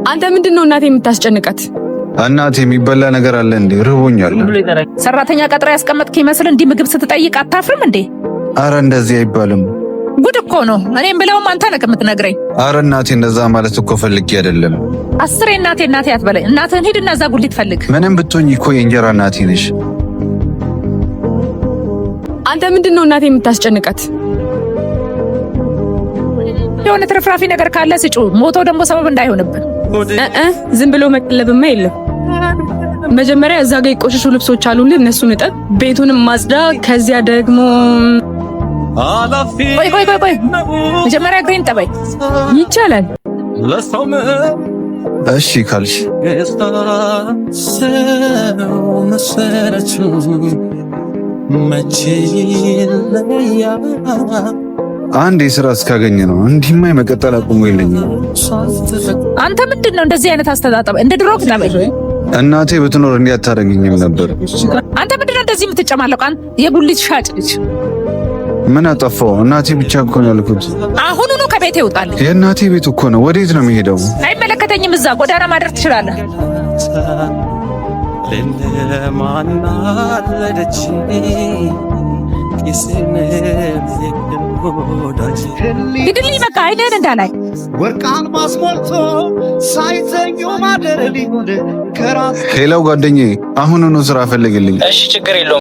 አንተ ምንድን ነው እናቴ የምታስጨንቃት? እናቴ፣ የሚበላ ነገር አለ እንዴ? ርቦኛል። ሰራተኛ ቀጥራ ያስቀመጥክ ይመስል እንዲህ ምግብ ስትጠይቅ አታፍርም እንዴ? አረ እንደዚህ አይባልም። ጉድ እኮ ነው። እኔም ብለውም አንተ ነህ የምትነግረኝ። አረ እናቴ፣ እንደዛ ማለት እኮ ፈልጌ አይደለም። አስሬ እናቴ እናቴ አትበለኝ። እናትህን ሂድና እዛ ጉሊት ፈልግ። ምንም ብትሆኝ እኮ የእንጀራ እናቴ ነሽ። አንተ ምንድን ነው እናቴ የምታስጨንቃት? የሆነ ትርፍራፊ ነገር ካለ ስጩ። ሞቶ ደግሞ ሰበብ እንዳይሆንብን። እ ዝም ብሎ መቀለብማ የለም። መጀመሪያ እዛ ጋር የቆሸሹ ልብሶች አሉልህ፣ እነሱን እጠብ፣ ቤቱንም ማጽዳ። ከዚያ ደግሞ ቆይ ቆይ ቆይ ቆይ፣ መጀመሪያ እግሬን ጠበኝ። ይቻላል። እሺ ካልሽ። አንድ የስራ እስካገኘ ነው። እንዲህማ የመቀጠል አቁሙ የለኝም። አንተ ምንድን ነው እንደዚህ አይነት አስተጣጠብ? እንደ ድሮ ጠበኝ። እናቴ ብትኖር እንዲህ አታደርግኝም ነበር። አንተ ምንድን ነው እንደዚህ የምትጨማለቅ? አንተ የጉሊት ሻጭ ልጅ። ምን አጠፋው? እናቴ ብቻ እኮ ነው ያልኩት። አሁኑኑ ከቤቴ ይውጣልኝ። የእናቴ ቤት እኮ ነው። ወዴት ነው የሚሄደው? አይመለከተኝም። እዛ ጎዳና ማደር ትችላለህ። ሂድልኝ በቃ፣ አይንህን እንዳላይ። ወርቃን ማስሞልቶ ሳይተኙ ማደር ሊሆን ከራስ ሄላው ጓደኛዬ፣ አሁኑኑ ስራ ፈልግልኝ። እሺ፣ ችግር የለውም።